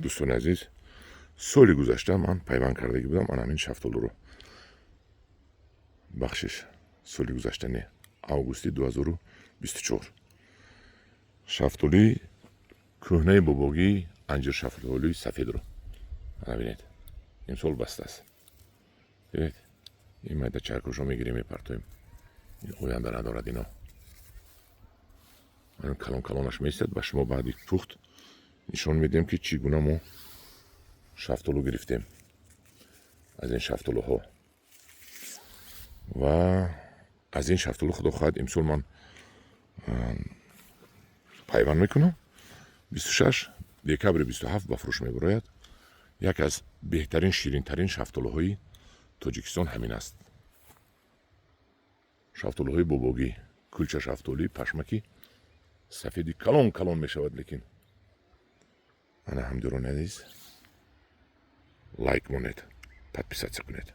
Дӯстони азиз, соли гузашта ман пайванд кардагӣ будам ана ҳамин шафтолуро. Бахшиш, соли гузашта не, августи 2024. Шафтолии кӯҳнаи бобогӣ, анҷир шафтолии сафедро ана бинед, имсол бастааст. Бинед, ин майда чаркошо мегирем, мепартоем, ин оянда надорад. Ино калон калонаш меистад. Ба шумо баъди пухт нишон медиҳем, ки чӣ гуна мо шафтолу гирифтем аз ин шафтолуҳо. Ва аз ин шафтолу, худо хоҳад, имсол ман пайванд мекунам. 26 декабри 27 ба фурӯш мебарояд. Як аз беҳтарин, ширинтарин шафтолуҳои Тоҷикистон ҳамин аст, шафтолуҳои бобогӣ, кулча шафтолӣ, пашмаки сафеди калон калон мешавад. Лекин ана, ҳамдирони азиз, лайк монед, подписаться кунед.